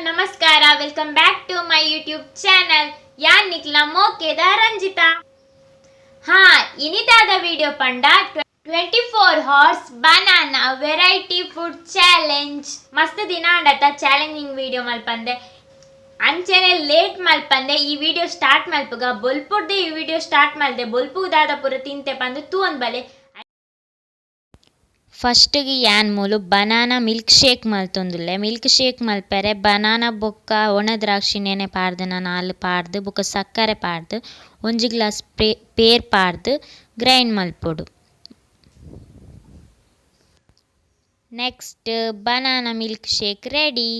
ನಮಸ್ಕಾರ, welcome back to my YouTube channel. ಯಾನ್ ನಿಕ್ಲ ಮೋಕೆದ ರಂಜಿತಾ. ಹಾ, ಇನಿತಾದ ವಿಡಿಯೋ ಪಂಡ 24 hours banana variety food challenge. ಮಸ್ತ್ ದಿನ ಆಂಡತ ಚಾಲೆಂಜಿಂಗ್ ವಿಡಿಯೋ ಮಲ್ಪಂದೆ. ಅಂಚನೆ ಲೇಟ್ ಮಲ್ಪಂದೆ ಈ ವಿಡಿಯೋ ಸ್ಟಾರ್ಟ್ ಮಲ್ಪುಗ. ಬೊಲ್ಪುರ್ದೆ ಈ ವಿಡಿಯೋ ಸ್ಟಾರ್ಟ್ ಮಲ್ದೆ. ಬೊಲ್ಪು ದಾದ ಪೂರ ತಿಂತೆ ಪಂದ್ ತೂವೊಂದ್ ಬಲೆ. ಫಸ್ಟ್ಗೆ ಯಾನ್ ಮೂಲು ಬನಾನಾ ಮಿಲ್ಕ್ ಶೇಕ್ ಮಲ್ತೊಂದುಲ್ಲೆ. ಮಿಲ್ಕ್ ಶೇಕ್ ಮಲ್ಪೆರೆ ಬನಾನಾ ಬೊಕ್ಕ ಒಣ ದ್ರಾಕ್ಷಿ ನೆನೆ ಪಾಡ್ದ್, ನಾಲ್ ಪಾಡ್ದ್, ಬೊಕ್ಕ ಸಕ್ಕರೆ ಪಾಡ್ದ್, ಒಂಜಿ ಗ್ಲಾಸ್ ಪೇರ್ ಪಾಡ್ದ್ ಗ್ರೈಂಡ್ ಮಲ್ಪೊಡು. Next, banana milk shake ready.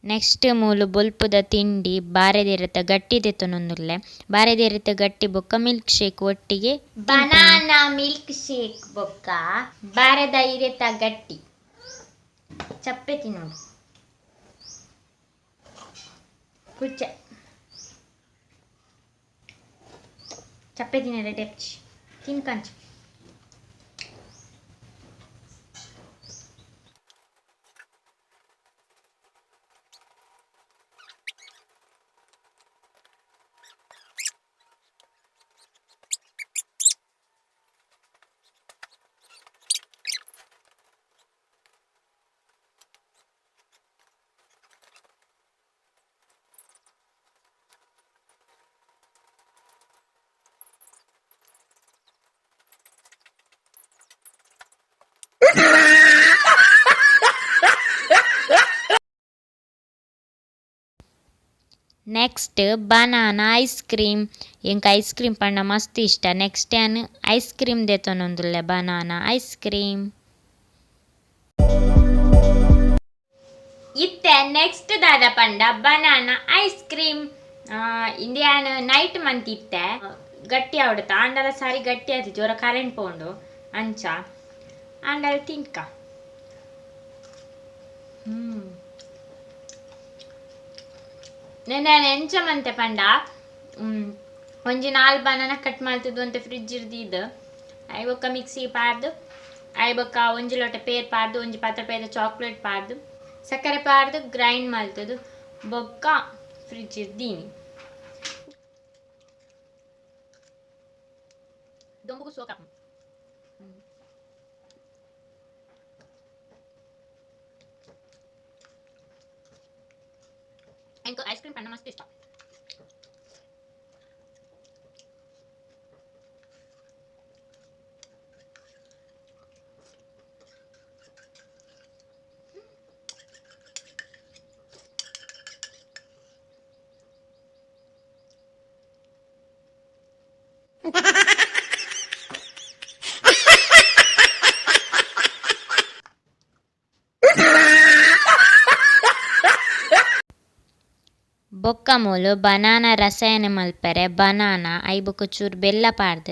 Next ಮೂಲು ಬೊಲ್ಪುದ ತಿಂಡಿ ಬಾರೆದಿರೆತ ಗಟ್ಟಿ ದೆತ್ತೊನೊಂದುಲ್ಲೆ. ಬಾರೆದಿರೆತ ಗಟ್ಟಿ ಬೊಕ್ಕ ಮಿಲ್ಕ್ ಶೇಕ್ ಒಟ್ಟಿಗೆ. ಬನಾನಾ ಮಿಲ್ಕ್ ಶೇಕ್ ಬೊಕ್ಕ ಬಾರೆದ ಇರೆತ ಗಟ್ಟಿ ಚಪ್ಪೆ ತಿನ್ನೋಡು. ಕುಚ್ಚ ಚಪ್ಪೆ ತಿನ್ನರೆ ಡೆಪ್ಚಿ ತಿನ್ಕಂಚ. Next banana ice cream. ಎಂಕ್ ಐಸ್ ಕ್ರೀಮ್ ಪಂಡ ಮಸ್ತ್ ಇಷ್ಟ. ನೆಕ್ಸ್ಟ್ ಯಾನ್ ಐಸ್ ಕ್ರೀಮ್ ದೆತೊನೊಂದುಲ್ಲೆ, ಬನಾನಾ ಐಸ್ ಕ್ರೀಮ್. ಇತ್ತೆ ನೆಕ್ಸ್ಟ್ ದಾದ ಪಂಡ ಬನಾನಾ ಐಸ್ ಕ್ರೀಮ್. ಇಂದು ಯಾನ್ ನೈಟ್ ಮಂತಿತ್ತೆ ಗಟ್ಟಿ ಆವಡತ. ಆಂಡಲ ಸಾರಿ ಗಟ್ಟಿ ಆಯ್ತು, ಜೋರ ಕರೆಂಟ್ ಪೋಂಡು. ಅಂಚ ಆಂಡಲ ತಿನ್ಕ. ನೆನ್ನೆ ಎಂಚ ಮಂತೆ ಪಂಡ, ಒಂಜಿ ನಾಲ್ ಬನಾನ ಕಟ್ ಮಲ್ತುದು ಅಂತ ಫ್ರಿಜ್ ಇರ್ದಿದ್ದು. ಐಬೊಕ್ಕ ಬೊಕ್ಕ ಮಿಕ್ಸಿ ಪಾಡ್ದು, ಐ ಬೊಕ್ಕ ಒಂಜಿ ಲೋಟ ಪೇರ್ ಪಾಡ್ದು, ಒಂಜಿ ಪತ್ರ ಪೇದ ಚಾಕ್ಲೇಟ್ ಪಾಡ್ದು, ಸಕ್ಕರೆ ಪಾಡ್ದು ಗ್ರೈಂಡ್ ಮಲ್ತುದು ಬೊಕ್ಕ ಫ್ರಿಜ್ ಇರ್ದೀನಿ. ದೊಂಬುಗು ಸೋಕ. ಎಂಕ್ ಐಸ್ ಕ್ರೀಮ್ ಪಂಡ ಮಸ್ತ್ ಇಷ್ಟ. ಬೊಕ್ಕ ಮೂಲು ಬನಾನಾ ರಸಾಯನ ಮಲ್ಪೆರೆ ಬನಾನಾ, ಐ ಬೊಕ್ಕ ಚೂರು ಬೆಲ್ಲ ಪಾಡ್ದ್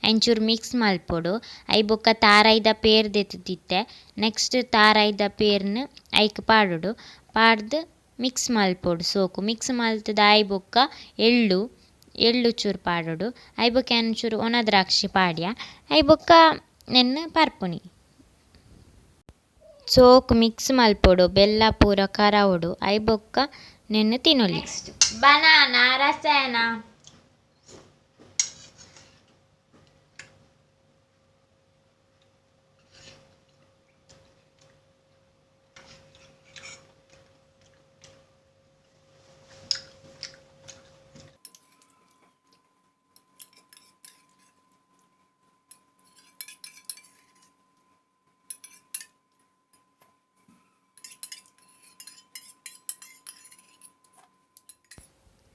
ಐನ್ ಚೂರು ಮಿಕ್ಸ್ ಮಲ್ಪೊಡು. ಐ ಬೊಕ್ಕ ತಾರಾಯಿದ ಪೇರ್ ದೆತ್ತುದಿತ್ತೆ. ನೆಕ್ಸ್ಟ್ ತಾರಾಯಿದ ಪೇರ್ನ್ ಐಕ್ ಪಾಡೊಡು. ಪಾಡ್ದ್ ಮಿಕ್ಸ್ ಮಲ್ಪೊಡು. ಸೋಕು ಮಿಕ್ಸ್ ಮಲ್ತುದು ಆಯಿ ಬೊಕ್ಕ ಎಳ್ಳು ಎಳ್ಳು ಚೂರು ಪಾಡೊಡು. ಐ ಬೊಕ್ಕ ಯಾನ್ ಚೂರು ಒಣ ದ್ರಾಕ್ಷಿ ಪಾಡ್ಯ. ಐ ಬೊಕ್ಕ ನೆನ್ನ್ ಪರ್ಪುನಿ. ಸೋಕು ಮಿಕ್ಸ್ ಮಲ್ಪೊಡು, ಬೆಲ್ಲ ಪೂರ ಕರವೊಡು. ಐ ಬೊಕ್ಕ ನೆನ್ನ್ ತಿನೊಲಿ. ನೆಕ್ಸ್ಟ್ ಬನಾನಾ ರಸಾಯನ.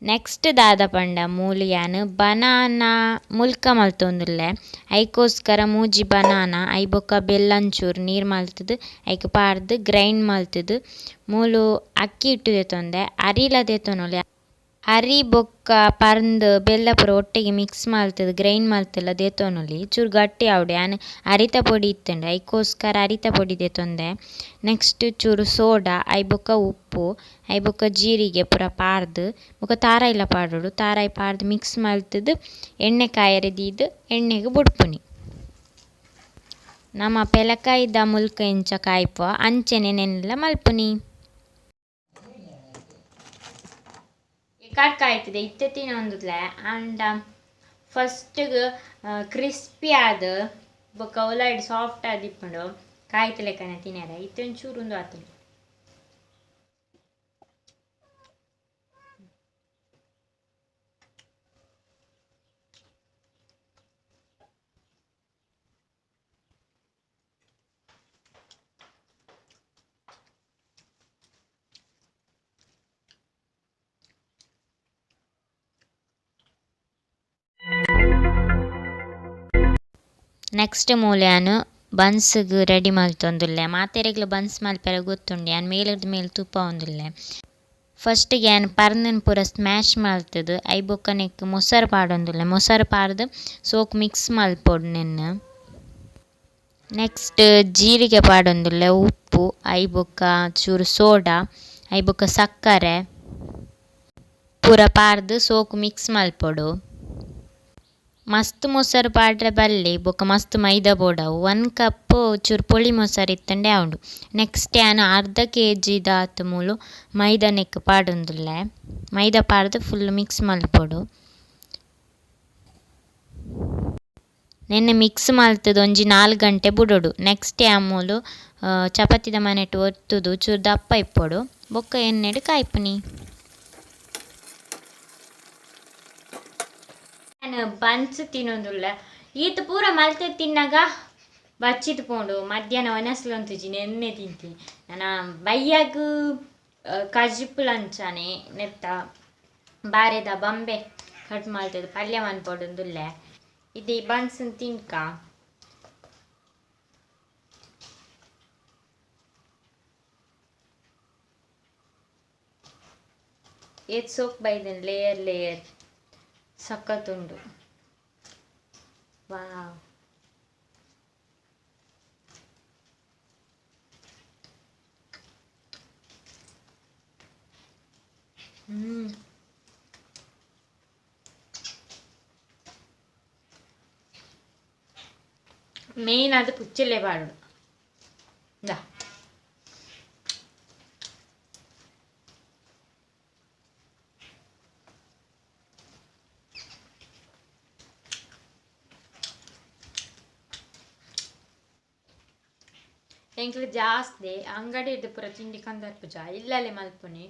ನೆಕ್ಸ್ಟ್ ದಾದ ಪಂಡ ಮೂಲು ಯಾನ್ ಬನಾನಾ ಮುಲ್ಕ ಮಲ್ತೊಂದುಲ್ಲೆ. ಐಕೋಸ್ಕರ ಮೂಜಿ ಬನಾನಾ, ಐ ಬೊಕ್ಕ ಬೆಲ್ಲ ಒಂಚೂರು ನೀರು ಮಲ್ತುದು ಐಕ್ ಪಾಡ್ದ್ ಗ್ರೈಂಡ್ ಮಲ್ತುದು ಮೂಲು ಅಕ್ಕಿ ಹಿಟ್ಟು ದೆತೊಂದೆ. ಅರಿಲ ದೆತೊನೊಲಿ. ಅರಿ ಬೊಕ್ಕ ಪರ್ಂದ್ ಬೆಲ್ಲ ಪೂರ ಒಟ್ಟಿಗೆ ಮಿಕ್ಸ್ ಮಲ್ತುದು ಗ್ರೈಂಡ್ ಮಲ್ತುಲ ದೇತೊನೊಲಿ ಚೂರು ಗಟ್ಟಿ ಆವಡೆ ಆನ್ ಅರಿತ ಪೊಡಿ ಇತ್ತುಂಡು ಐಕೋಸ್ಕರ ಅರಿತ ಪೊಡಿ ದೇತೊಂದೆ. ನೆಕ್ಸ್ಟ್ ಚೂರು ಸೋಡಾ I ಬೊಕ್ಕ ಉಪ್ಪು I ಬೊಕ್ಕ ಜೀರಿಗೆ ಪೂರ ಪಾರ್ದು ಬೊಕ್ಕ ತಾರಾಯಿಲ ಪಾಡೊಡು ತಾರಾಯಿ ಪಾರ್ದು ಮಿಕ್ಸ್ ಮಲ್ತುದು ಎಣ್ಣೆ ಕಾಯರೆ ದೀದ್ ಎಣ್ಣೆಗ್ ಬುಡ್ಪುನಿ. ನಮ ಪೆಲಕಾಯಿದ ಮುಲ್ಕ ಇಂಚ ಕಾಯ್ಪುವ ಅಂಚೆನೆ ನೆನ್ನೆಲ ಮಲ್ಪುನಿ. ಎಕಾಟ್ ಕಾಯ್ತದೆ ಇತ್ತೆ ತಿನ್ನೊಂದುಲ್ಲೆ ಆಂಡ ಫಸ್ಟ್ ಕ್ರಿಸ್ಪಿ ಆದ್ ಬೊಕ್ಕ ಉಲೈಡ್ ಸಾಫ್ಟ್ ಆದ್ ಇಪ್ಪುಂಡು ಕಾಯ್ತ ಲೆಕ್ಕನೆ ತಿನ್ಯರೆ ಇತ್ತೆ ಒಂಚೂರು ಉಂದು ಆತುಂಡು. ನೆಕ್ಸ್ಟ್ ಮೂಲ್ಯಾನು ಬನ್ಸ್ಗ್ ರೆಡಿ ಮಲ್ತೊಂದುಲ್ಲೆ ಮಾತೆರೆಗ್ಲ ಬನ್ಸ್ ಮಲ್ಪೆರೆ ಗೊತ್ತುಂಡು ಯಾನ್ ಮೇಲರ್ದ್ ಮೇಲ್ ತೂಪಾವೊಂದುಲ್ಲೆ. ಫಸ್ಟ್ ಯಾನ್ ಪರ್ಂದ್ನ್ ಪೂರ ಸ್ಮ್ಯಾಶ್ ಮಲ್ತುದು I ಬೊಕ್ಕ ನೆಕ್ಕ್ ಮೊಸರು ಪಾಡೊಂದುಲ್ಲೆ ಮೊಸರು ಪಾಡ್ದು ಸೋಕ್ ಮಿಕ್ಸ್ ಮಲ್ಪೊಡು ನೆನ್ನ್. ನೆಕ್ಸ್ಟ್ ಜೀರಿಗೆ ಪಾಡೊಂದುಲ್ಲೆ ಉಪ್ಪು I ಬೊಕ್ಕ ಚೂರು ಸೋಡಾ I ಬೊಕ್ಕ ಸಕ್ಕರೆ ಪೂರ ಪಾಡ್ದು ಸೋಕ್ ಮಿಕ್ಸ್ ಮಲ್ಪೊಡು. ಮಸ್ತ್ ಮೊಸರು ಪಾಡ್ರೆ ಬಲ್ಲಿ ಬೊಕ್ಕ ಮಸ್ತ್ ಮೈದಾ ಬೋಡವು 1 ಕಪ್ ಚೂರು ಪೊಳಿ ಮೊಸರು ಇತ್ತಂಡೆ ಆವುಂಡು. ನೆಕ್ಸ್ಟ್ ಯಾನ್ ಅರ್ಧ ಕೆಜಿ ದಾತ್ ಮೂಲು ಮೈದಾ ನೆಕ್ಕ್ ಪಾಡೊಂದುಲ್ಲೆ ಮೈದಾ ಪಾಡ್ದು ಫುಲ್ ಮಿಕ್ಸ್ ಮಲ್ಪೊಡು. ನೆನ್ನೆ ಮಿಕ್ಸ್ ಮಲ್ತುದು ಒಂಜಿ 4 ಗಂಟೆ ಬುಡೊಡು. ನೆಕ್ಸ್ಟ್ ಯಾನ್ ಮೂಲು ಚಪಾತಿದ ಮನೆಟ್ ಒತ್ತುದು ಚೂರು ದಪ್ಪ ಇಪ್ಪೊಡು ಬೊಕ್ಕ ಎಣ್ಣೆಡ್ ಕಾಯ್ಪುನಿ. ಬನ್ಸ್ ತಿನ್ನೊಂದುಲ್ಲೆ ಈತ ಪೂರ ಮಲ್ತೆ ತಿನ್ನಾಗ ಬಚ್ಚಿತ್ ಪೋಂಡು ಮಧ್ಯಾಹ್ನ ಒನಸ್ಲೊಂತುಜಿ ನೆನ್ನೆ ತಿಂತಿ ನನ ಬಯ್ಯಾಗ್ ಕಜಿಪುಲಂಚನೆ ನೆತ್ತ ಬಾರೆದ ಬಂಬೆ ಕಟ್ ಮಲ್ತದ ಪಲ್ಯ ಮನ್ಪೊಡೊಂದುಲ್ಲೆ ಇದು ಬನ್ಸ್ ತಿನ್ಕ. ಏತ್ ಸೋಕ್ ಬೈದನ್ ಲೇಯರ್ ಲೇಯರ್ ಸಖತ್ತುಂಡು. ವಾವ್ ಮೇನ್ ಅದು ಪುಚ್ಚಲೆ ಪಾಡೋಡು. ಇಂದಾ ಎಂಕ್ಲು ಜಾಸ್ತಿ ಅಂಗಡಿಡ್ ಪೂರ ತಿಂಡಿ ಕಂದರ್ಪುಜ ಇಲ್ಲಲೆ ಮಲ್ಪುನಿ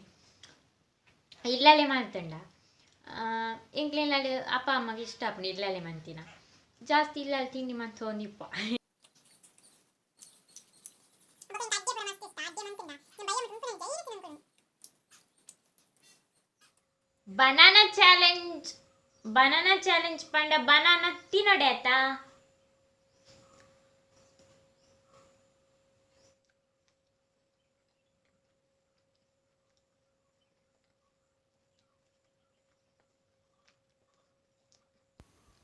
ಇಲ್ಲಲೆ ಮಲ್ತುಂಡ ಎಂಕ್ಲೆನಲ್ಲಿ ಅಪ್ಪ ಅಮ್ಮಗೆ ಇಷ್ಟ ಆಪುಂಡು ಇಲ್ಲಲೆ ಮಂತಿನ ಜಾಸ್ತಿ ಇಲ್ಲಲೆ ತಿಂಡಿ ಮಂತೊಂದಿಪ್ಪ. ಬನಾನಾ ಚಾಲೆಂಜ್ ಬನಾನಾ ಚಾಲೆಂಜ್ ಪಂಡ ಬನಾನಾ ತಿನ್ನೊಡೆ ಆತಾ.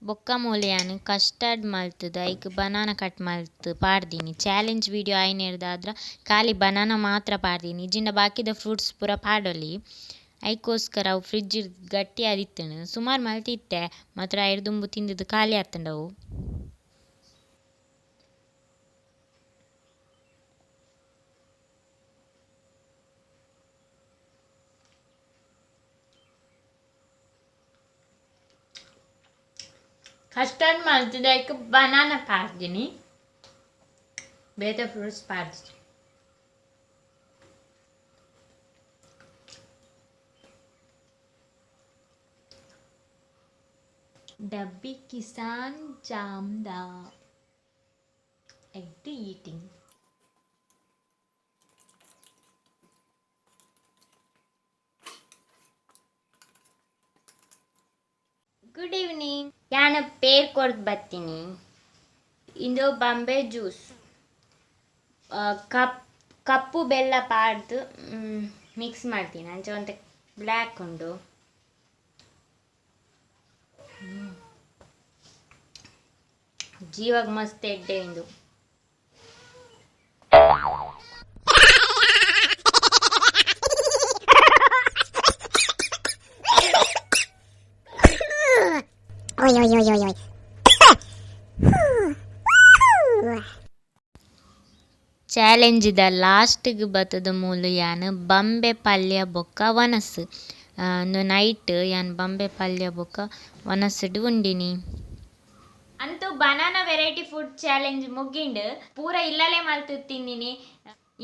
ಬೊಕ್ಕ ಮೂಲ್ಯಾನ್ ಕಸ್ಟರ್ಡ್ ಮಲ್ತುದು ಐಕ್ ಬನಾನ ಕಟ್ ಮಲ್ತು ಪಾಡ್ದಿನಿ. ಚಾಲೆಂಜ್ ವಿಡಿಯೋ ಆಯ್ನೆರ್ದಾದ್ರ ಖಾಲಿ ಬನಾನ ಮಾತ್ರ ಪಾಡ್ದಿನಿ ಇಜ್ಜಿಂಡ ಬಾಕಿದ ಫ್ರೂಟ್ಸ್ ಪೂರ ಪಾಡೊಲಿ. ಐಕೋಸ್ಕರ ಅವು ಫ್ರಿಜ್ ಗಟ್ಟಿ ಆದಿತ್ತುಂಡು ಸುಮಾರು ಮಲ್ತಿತ್ತೆ ಮಾತ್ರ ಐರ್ದುಂಬು ತಿಂದಿದ್ದು ಖಾಲಿ ಆತುಂಡು ಅವು. ಕಸ್ಟರ್ಡ್ ಮಲ್ತುದು ಐಕ್ ಬನಾನ ಪಾಡ್ದಿನಿ ಬೇತೆ ಫ್ರೂಟ್ಸ್ ಪಾಡ್ದಿನಿ. ಡಬ್ಬಿ ಕಿಸಾನ್ ಜಾಮ್ದ ಎಗ್ ಈಟಿಂಗ್. ಗುಡ್ ಈವ್ನಿಂಗ್ ಯಾನ ಪೇರ್ ಕೊರ್ದು ಬತ್ತೀನಿ. ಇಂದು ಬಾಂಬೆ ಜ್ಯೂಸ್ ಕಪ್ಪು ಬೆಲ್ಲ ಪಾಡ್ದು ಮಿಕ್ಸ್ ಮಾಡ್ತೀನಿ. ಅಂಚ ಒಂತೆ ಬ್ಲ್ಯಾಕ್ ಉಂಡು. ಜೀವಾಗ ಮಸ್ತ್ ಎಡ್ಡೆ ಇಂದು. Oi, oi, oi, oi, oi. ಚಾಲೆಂಜ್ದ ಲಾಸ್ಟ್ಗ್ ಬತ್ತದ ಮೂಲು ಯಾನ್ ಬಂಬೆ ಪಲ್ಯ ಬೊಕ್ಕ ವನಸ್. ಅಂದು ನೈಟ್ ಯಾನ್ ಬಂಬೆ ಪಲ್ಯ ಬೊಕ್ಕ ವನಸ್ಡ್ ಉಂಡಿನಿ. ಅಂತೂ ಬನಾನಾ ವೆರೈಟಿ ಫುಡ್ ಚಾಲೆಂಜ್ ಮುಗಿಂಡ್. ಪೂರ ಇಲ್ಲಲೇ ಮಲ್ತು ತಿಂದಿನಿ.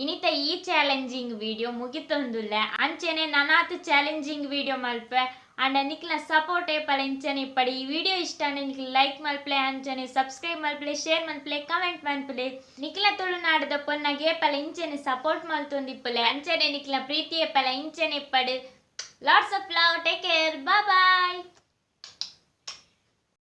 ಇನಿತ ಈ ಚಾಲೆಂಜಿಂಗ್ ವಿಡಿಯೋ ಮುಗಿತೊಂದುಲ್ಲೆ. ಅಂಚೆನೆ ನನಾತ್ ಚಾಲೆಂಜಿಂಗ್ ವಿಡಿಯೋ ಮಲ್ಪೆ. ಅಂಡ ನಿಕ್ಲ ಸಪೋರ್ಟ್ ಏಪಲ ಇಂಚನೆ ಇಪ್ಪಡಿ. ಈ ವಿಡಿಯೋ ಇಷ್ಟ ಅಂಡ ನಿಕ್ಲ ಲೈಕ್ ಮಲ್ಪಲೆ, ಅಂಚನೆ ಸಬ್ಸ್ಕ್ರೈಬ್ ಮಲ್ಪಲೆ, ಶೇರ್ ಮಲ್ಪಲೆ, ಕಮೆಂಟ್ ಮಲ್ಪಲೆ. ನಿಕ್ಲ ತುಳುನಾಡದ ಪೊನ್ನಗೆ ಏಪಲ ಇಂಚನೆ ಸಪೋರ್ಟ್ ಮಲ್ತೊಂದಿಪ್ಪಲೆ. ಅಂಚನೆ ನಿಕ್ಲ ಪ್ರೀತಿ ಏಪಲ ಇಂಚನೆ ಇಪ್ಪಡು. Lots of love, take care, bye.